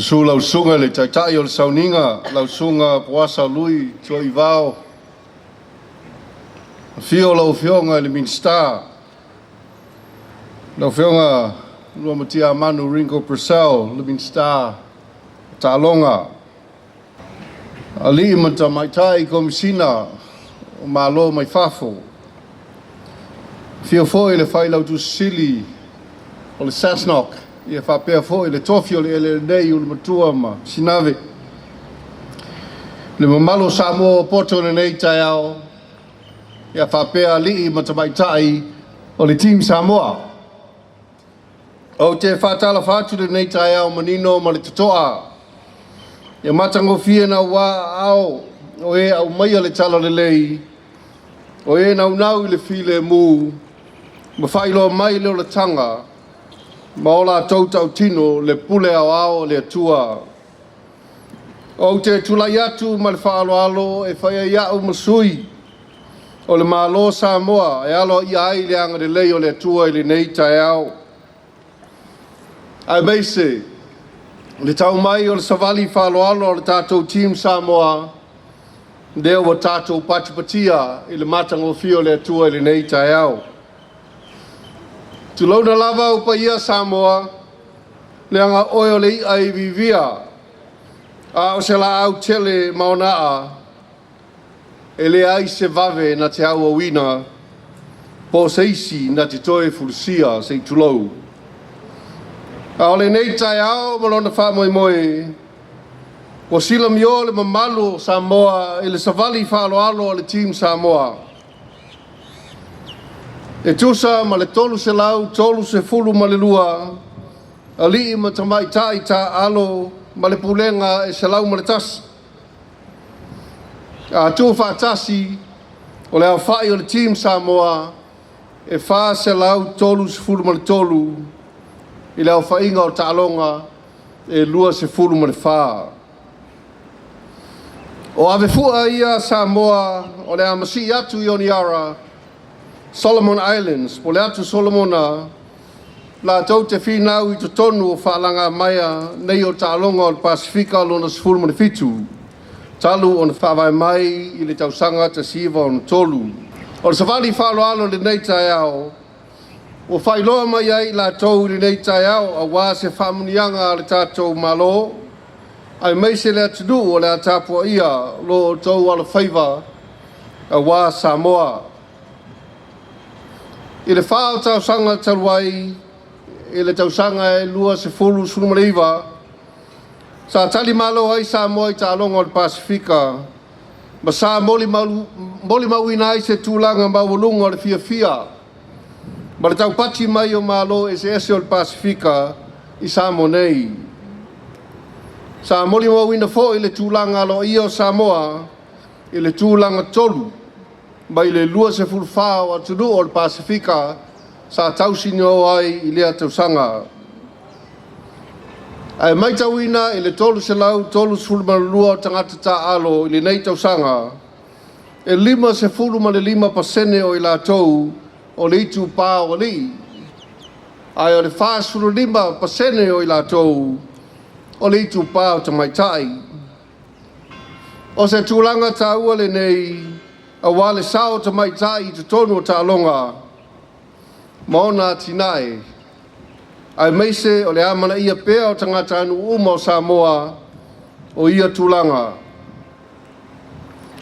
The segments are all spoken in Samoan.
Susu lau susuga i le Taitai o le Sauniga, lau Susuga Poasa Lui Tuaivao. Afio lau Afioga i le Minisita, lau Afioga Luamatiamanu Ringo Purcell, le Minisita o Taaloga. Alii ma tamaitai Komesina o Malo mai fafo. Afio foi le Failautusi Sili o le SASNOC, ia faapea foi le tofi o le eleele nei, Ulumatua ma Sinave. Le mamalu o Samoa ua poto i lenei taeao, ia faapea alii ma tamaitai o le Team Samoa. Ou te faatalofa atu i lenei taeao manino ma le totoa. Ia matagofie naua aao o e aumaia le talalelei, o e naunau i le filemu, ma faailoa mai le olataga, ma o latou tautino le pule aoao a le Atua. Ou te tulai atu ma le faaaloalo e fai ai au ma sui o le Malo o Samoa e aloaia ai le agalelei o le Atua i lenei taeao, aemaise le tau mai o le savali faaaloalo a le tatou Team Samoa, lea ua tatou patipatia i le matagofie o le Atua i lenei taeao. Tulouna lava ou paia Samoa, leaga oe o le i'a e iviivia, a o se laau tele ma ona aa, e leai se vave na te auauina, po o se isi na te toe fulusia se i tulou. A o lenei taeao ma lona faamoemoe, ua silamio le mamalu o Samoa i le savali faaaloalo a le Team Samoa. E tusa ma le 332 alii ma tamaitai taaalo ma le pulega e 101. A tuufaatasi, o le aofai o le Team Samoa e 433 i le aofaiga o taaloga e 24. O avefua ia Samoa o le a masii atu i Honiara, Solomon Islands, po o le Atu Solomona, latou te finau i totonu o faalaga nei o taaloga o le Pasefika lona 17, talu ona faavae mai i le tausaga 1963. O le savali faaaloalo i lenei taeao, ua faailoa mai ai i latou i lenei taeao aua se faamuniaga a le tatou Malo, aemaise le atunuu o le a tapuaia lo outou alofaiva aua Samoa. I le 4 o tausaga talu ai, i le tausaga e 2019, sa talimalo ai Samoa i taaloga o le Pasefika, ma sa molimauina ai se tulaga maualuga o le fiafia ma le taupati mai o Malo eseese o le Pasefika i Samoa nei. Sa molimauina foi le tulaga aloaia o Samoa i le tulaga 3 mai le 24 o atunuu o le Pasefika sa tausinio ai i lea tausaga. Ae matauina i le 332 o tagata taaalo i lenei tausaga, e 55% o i latou o le itupa o alii, ae o le 45% o i latou o le itupa o tamaitai. O se tulaga taua lenei, aua le sao o tamaitai i totonu o taaloga ma ona atinae, aemaise o le amanaia pea o tagatanuu uma o Samoa o ia tulaga.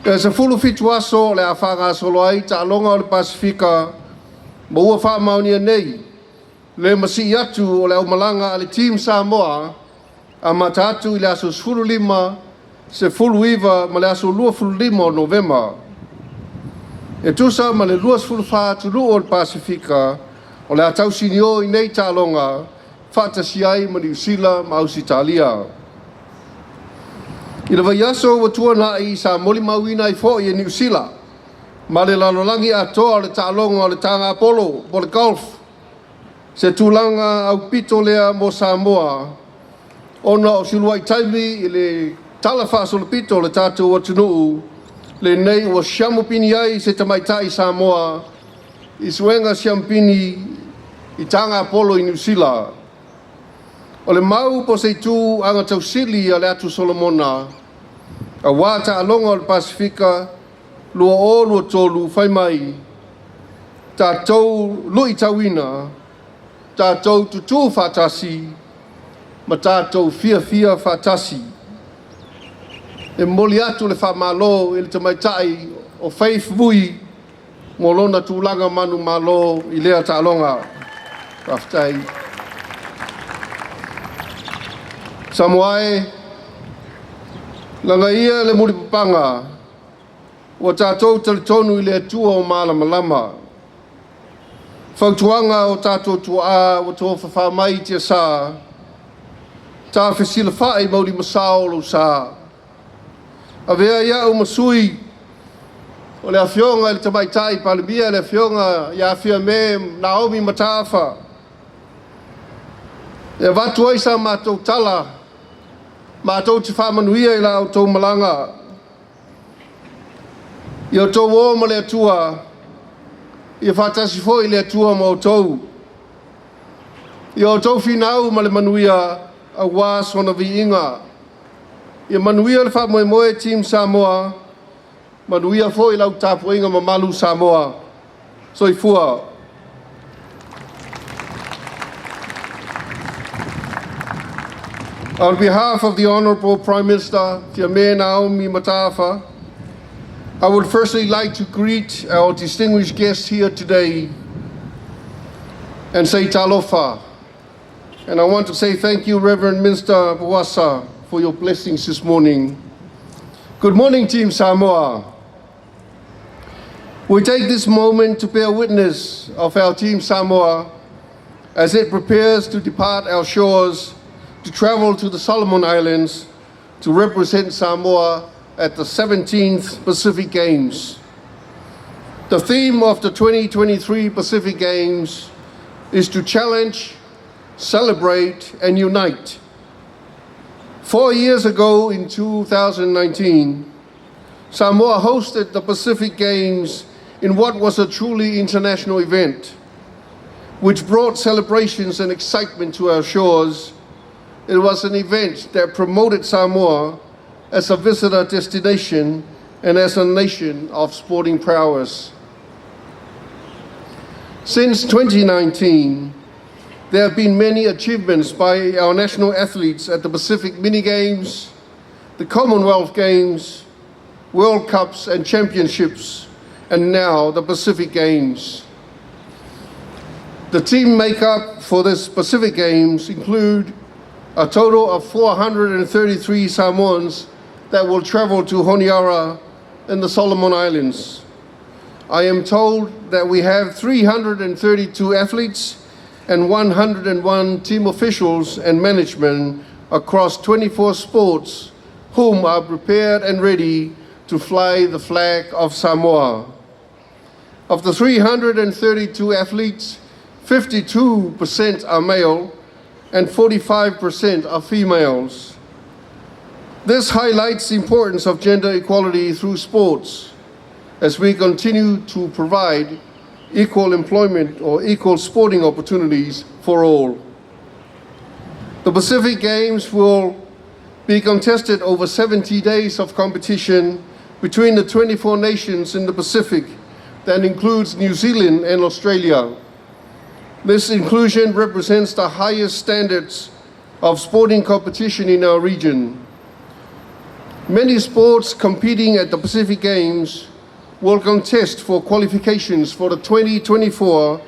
E 17 aso o le a faagasolo ai taaloga o le Pasefika, ma ua faamaonia nei le masii atu o le aumalaga a le Team Samoa, amata atu i le aso 15, 19 ma le aso 25 o Novema. E tusa ma le 24 atunuu o le Pasefika o le a tausinio i nei taaloga faatasi ai ma Niu Sila ma Ausetalia. I le vaiaso ua tuanai sa molimauina ai foi e Niu Sila ma le lalolagi atoa o le taaloga o le tagapolo po o le golf, se tulaga aupito lea mo Samoa, ona o suluai taimi i le tala faasolopito o le tatou atunuu lenei ua siamupini ai se tamaitai Samoa i suega siamupini i tagapolo i Niu Sila. O le mau po o se itu agatausili a le Atu Solomona auā Taaloga o le Pasefika 2023 fai mai, tatou luitauina, tatou tutū faatasi, ma tatou fiafia faatasi. E momoli atu le faamalo i le tamaitai o Faith Vui mo lona tulaga manumalo i lea taaloga. Faafetai. Samoa e, lagaia le mulipapaga ua tatou talitonu i le Atua o malamalama. Fautuaga o tatou tuaa ua tofafa mai i tiasa, ta fesilafai ma ulimasao lou sa. Avea ai au ma sui o le Afioga i le Tamaitai Palemia, le Afioga ia Fiame Naomi Mataafa, e avatu ai sa matou tala, matou te faamanuia i la outou malaga. Ia outou o ma le Atua, ia faatasi foi le Atua ma outou. Ia outou finau ma le manuia auā sona viiga. Ia manuia le faamoemoe Team Samoa, manuia foi lau tapuaiga mamalu Samoa. Soifua. On behalf of the Honorable Prime Minister, Fiame Naomi Mataafa, I would firstly like to greet our distinguished guests here today and say talofa. And I want to say thank you, Reverend Minister Poasa, for your blessings this morning. Good morning, Team Samoa. We take this moment to bear witness of our Team Samoa as it prepares to depart our shores to travel to the Solomon Islands to represent Samoa at the 17th Pacific Games. The theme of the 2023 Pacific Games is to challenge, celebrate, and unite. 4 years ago in 2019, Samoa hosted the Pacific Games in what was a truly international event, which brought celebrations and excitement to our shores. It was an event that promoted Samoa as a visitor destination and as a nation of sporting prowess. Since 2019, there have been many achievements by our national athletes at the Pacific Mini Games, the Commonwealth Games, World Cups and Championships, and now the Pacific Games. The team makeup for this Pacific Games include a total of 433 Samoans that will travel to Honiara in the Solomon Islands. I am told that we have 332 athletes and 101 team officials and management across 24 sports whom are prepared and ready to fly the flag of Samoa. Of the 332 athletes, 52% are male and 45% are females. This highlights the importance of gender equality through sports as we continue to provide equal employment or equal sporting opportunities for all. The Pacific Games will be contested over 70 days of competition between the 24 nations in the Pacific that includes New Zealand and Australia. This inclusion represents the highest standards of sporting competition in our region. Many sports competing at the Pacific Games will contest for qualifications for the 2024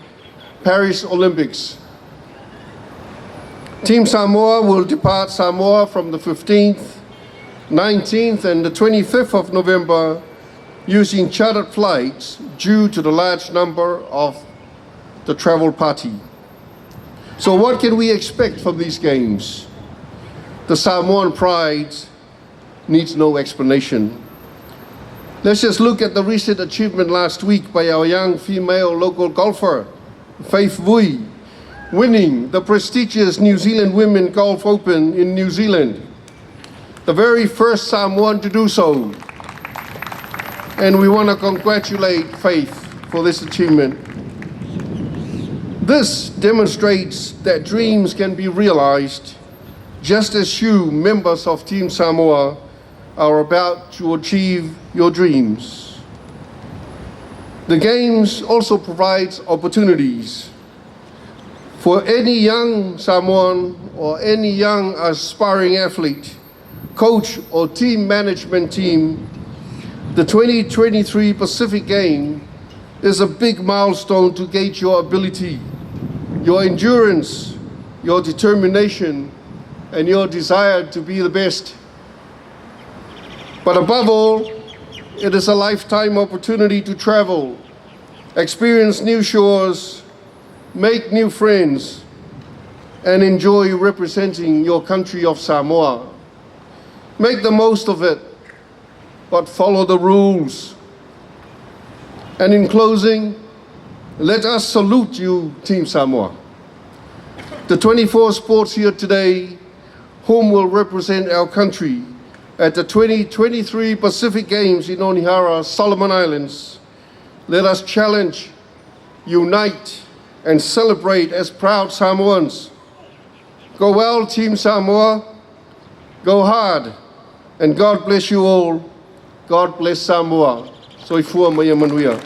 Paris Olympics. Team Samoa will depart Samoa from the 15th, 19th, and the 25th of November using chartered flights due to the large number of the travel party. So, what can we expect from these games? The Samoan pride needs no explanation. Let's just look at the recent achievement last week by our young female local golfer, Faith Vui, winning the prestigious New Zealand Women Golf Open in New Zealand. The very first Samoan to do so. And we want to congratulate Faith for this achievement. This demonstrates that dreams can be realized. Just as you, members of Team Samoa, are about to achieve your dreams. The Games also provides opportunities for any young Samoan or any young aspiring athlete, coach or team management team. The 2023 Pacific Game is a big milestone to gauge your ability, your endurance, your determination, and your desire to be the best. But above all, it is a lifetime opportunity to travel, experience new shores, make new friends, and enjoy representing your country of Samoa. Make the most of it, but follow the rules. And in closing, let us salute you, Team Samoa. The 24 sports here today, whom will represent our country at the 2023 Pacific Games in Honiara, Solomon Islands. Let us challenge, unite, and celebrate as proud Samoans. Go well, Team Samoa. Go hard. And God bless you all. God bless Samoa. Soifua ma ia manuia.